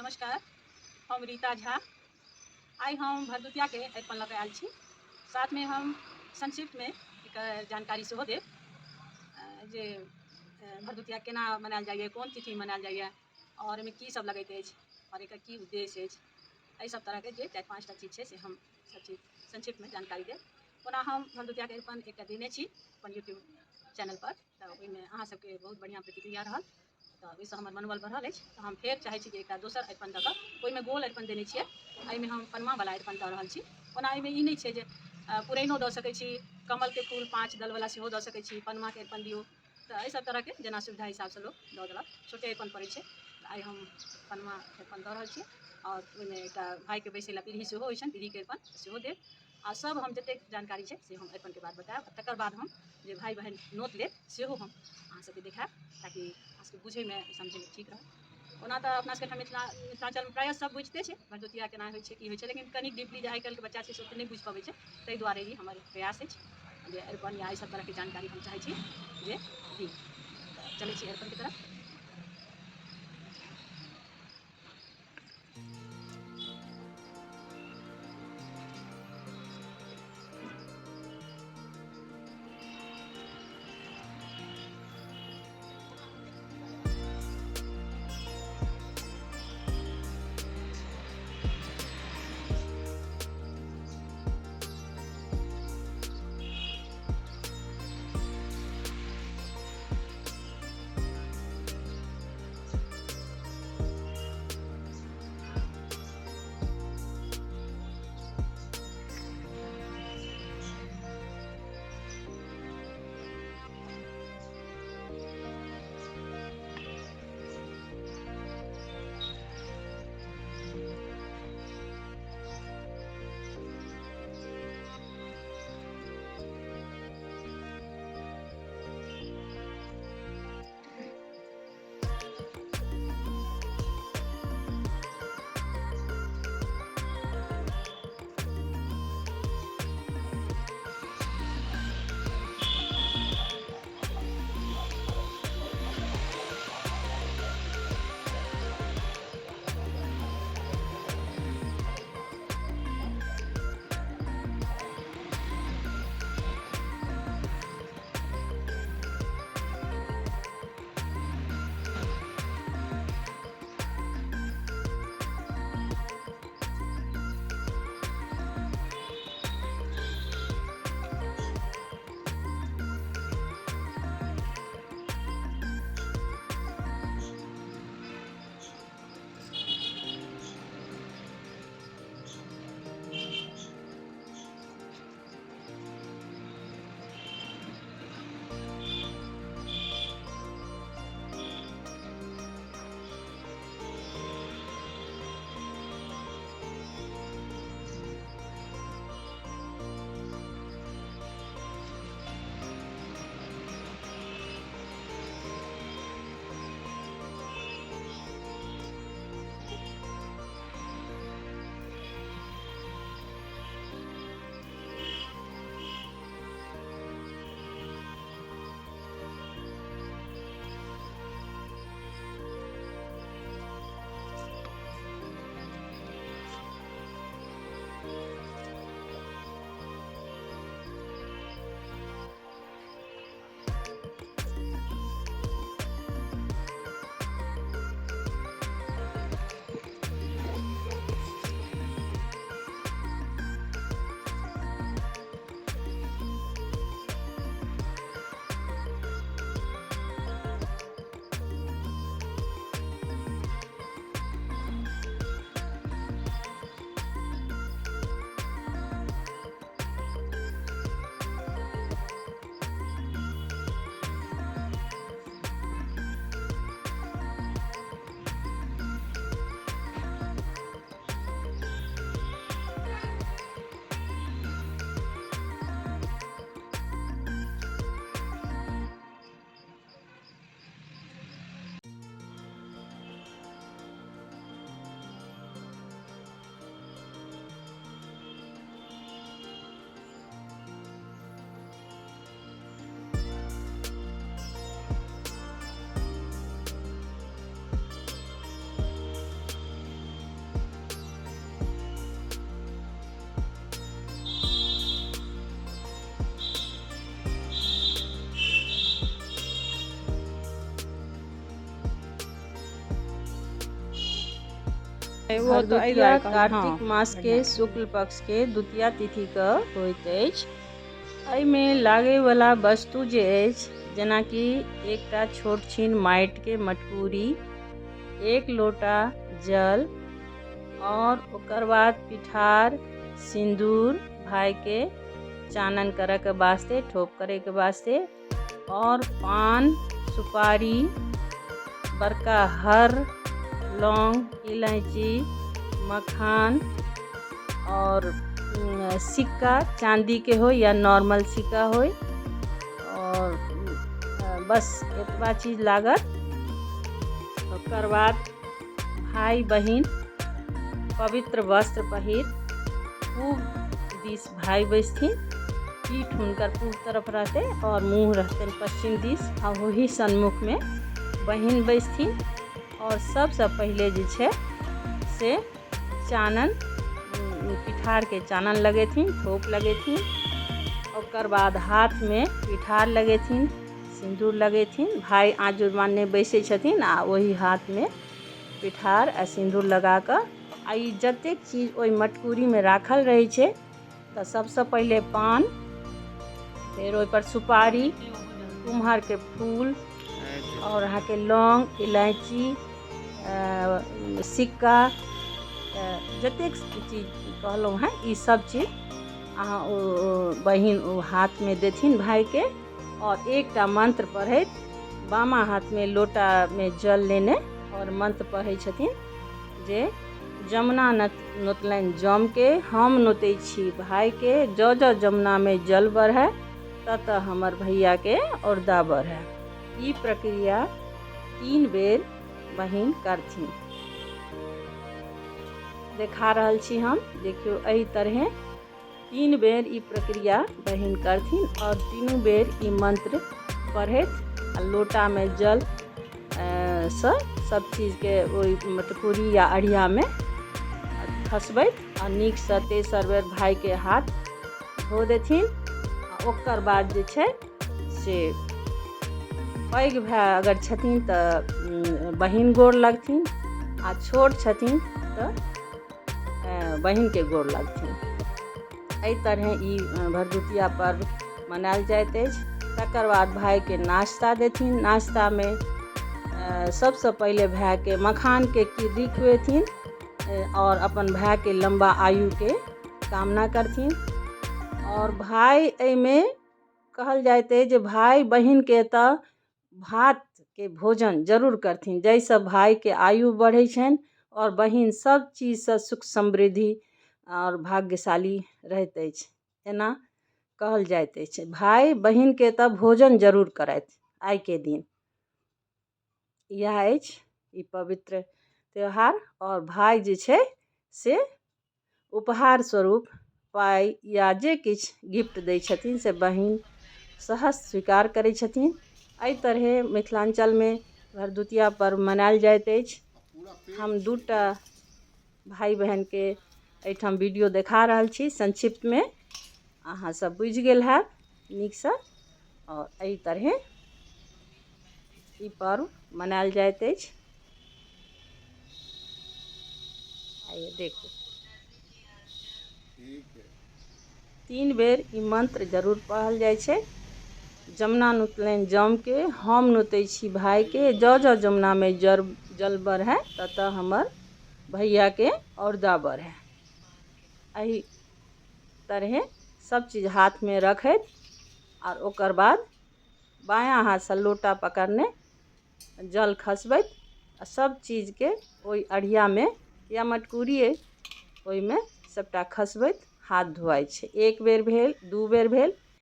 नमस्कार, हम रीता झा। आइ हम भरदुतियाके अरिपन लऽ कऽ आयल छी। साथमे हम संक्षिप्तमे एकर जानकारी सेहो देब जे भरदुतिया केना मनायल जाइए, कोन तिथिमे मनायल जाइए आओर एहिमे की सब लगैत अछि आओर एकर की उद्देश्य अछि। एहि सब तरहके जे चारि पाँचटा चीज छै से हम सब चीज संक्षिप्तमे जानकारी देब। ओना हम भरदुतियाके अरिपन एकटा देने छी अपन यूट्यूब चैनलपर, तऽ ओहिमे अहाँ सबके बहुत बढ़िआँ प्रतिक्रिया रहल, तऽ ओहिसँ हमर मनोबल बढ़ल अछि। तऽ हम फेर चाहै छी जे एकटा दोसर अरिपन दऽ कऽ, ओहिमे गोल अरिपन देने छियै, एहिमे हम पनमावला अरिपन दऽ रहल छी। ओना एहिमे ई नहि छै जे पुरैनो दऽ सकै छी, कमलके फूल 5 दलवला सेहो दऽ सकै छी, पनमाके अरिपन दियौ, तऽ एहि सब तरहके जेना सुविधा हिसाबसँ लोक दऽ देलक। छोटे अरिपन पड़ै छै, तऽ आइ हम पनमा अरिपन दऽ रहल छी। आओर ओहिमे एकटा भाइके बैसै लए पीढ़ी सेहो होइ छनि, पीढ़ीके अरिपन सेहो देब। आ सब हम जतेक जानकारी छै से हम अरिपनके बाद बतायब। आ तकर बाद हम जे भाइ बहिन नोत लेत सेहो हम अहाँ सबके देखायब, ताकि अहाँ सबके बुझैमे समझैमे ठीक रहत। ओना तऽ अपना सबके मिथिलाञ्चलमे प्रायः सब बुझिते छै भरदुतिया केना होइ छै, की होइ छै, लेकिन कनि डीपली जे आइ काल्हिके बच्चा छै से ओतेक नहि बुझि पबै छै। ताहि दुआरे ई हमर प्रयास अछि जे अरिपन या एहि सब तरहके जानकारी हम चाहै छी जे दी। तऽ चलै छी अरिपनके तरफ। ओ तऽ एहि भरदुतिया दुआरे कहलहुँ। कार्तिक मासके बढ़िआँ। शुक्ल पक्षके द्वितीया तिथिके होइत अछि। एहिमे लागैवला वस्तु जे अछि, जेनाकि एकटा छोट छिन माटिके मटकूरी, एक लोटा जल और ओकर बाद पिठार, सिन्दूर भाइके चानन करैके वास्ते, ठोप करैके वास्ते, और पान, सुपारी, बड़का हर, लौंग, इलायची, मखान और सिक्का चांदी के हो या नॉर्मल सिक्का हो, और बस एतबा चीज लागत। ओकर बाद भाई बहिन पवित्र वस्त्र पहिर पूब दिस भाई बैसथिन, पीठ हुनकर पूब तरफ रहतै और मुँह रहतनि पश्चिम दिस, आ ओही सन्मुख में बहिन बैसथिन। और सबसँ पहिले जे छै से चानन, पिठार के चानन लगेथिन, ठोप लगेथिन। ओकर बाद हाथ में पिठार लगेथिन, सिन्दूर लगेथिन। भाई आँजुर बान्हने बैसै छथिन आ ओही हाथ में पिठार आ सिन्दूर लगा कऽ, आ ई जतेक चीज ओहि मटकूरी में राखल रहै छै, तऽ सबसँ पहिले पान, फेर ओहिपर सुपारी, कुम्हर के फूल और अहाँके लौंग, इलायची, सिक्का, जतेक चीज कहलहुँ हेँ ई सब चीज अहाँ ओ बहिन ओ हाथमे देथिन भाइके। और एकटा मंत्र पढ़ैत बामा हाथमे लोटामे जल लेने और मंत्र पढ़ै छथिन जे जमुना नोतलनि जमके, हम नोतै छी भाइके, जँ जँ जमुनामे जल बढ़ै तत हमर भैयाके औरदा बढ़ै। ई प्रक्रिया 3 बेर बहिन करथिन। देखा रहल छी हम, देखियौ एहि तरहे 3 बेर ई प्रक्रिया बहिन करथिन और 3 बेर ई मंत्र पढ़ैत आ लोटामे जल सँ सब चीजके ओहि मटकूरी या अढ़ियामे खसबैत आ नीकसँ तेसर बेर भाइके हाथ धो देथिन। आ ओकर बाद जे छै से पैघ भाय अगर छथिन तऽ बहिन गोर लगथिन, आ छोट छथिन तऽ बहिनके गोर लगथिन। एहि तरहे ई भरदुतिया पर्व मनायल जाइत अछि। तकर बाद भाइके नाश्ता देथिन। नाश्तामे सबसँ पहिले भायके मखानके किर्री खुएथिन और अपन भायके लम्बा आयुके कामना करथिन। और भाय एहिमे कहल जाइत अछि जे भाय बहिनके तऽ भातके भोजन जरूर करथिन, जाहिसँ भायके आयु बढ़ै छनि और बहिन सब चीजसँ सुख समृद्धि और भाग्यशाली रहैत अछि, एना कहल जाइत अछि। भाय बहिनके तऽ भोजन जरूर करथि आइके दिन। इएह अछि ई पवित्र त्यौहार। और भाय जे छै से उपहार स्वरूप पाइ या जे किछु गिफ्ट दै छथिन से बहिन सहज स्वीकार करै छथिन। एहि तरहे मिथिलाञ्चलमे भरदुतिया पर्व मनायल जाइत अछि। हम 2टा भाइ बहिनके एहिठाम वीडियो देखा रहल छी संक्षिप्तमे, अहाँ सब बुझि गेल हैब नीकसँ। और एहि तरहे ई पर्व मनायल जाइत अछि। आइए देखू, 3 बेर ई मंत्र जरूर पढ़ल जाइ छै। जमुना नोतलनि जमके, हम नोतै छी भाइके, जँ जँ जमुनामे जल बढ़ै ततऽ हमर भैयाके औरदा बढ़ै। एहि तरहे सब चीज हाथमे रखैत और ओकर बाद बायाँ हाथसँ लोटा पकड़ने जल खसबैत आ सब चीजके ओहि अढ़ियामे या मटकूरी अइ ओहिमे सबटा खसबैत हाथ धोआइ छै। 1 बेर भेल, 2 बेर भेल,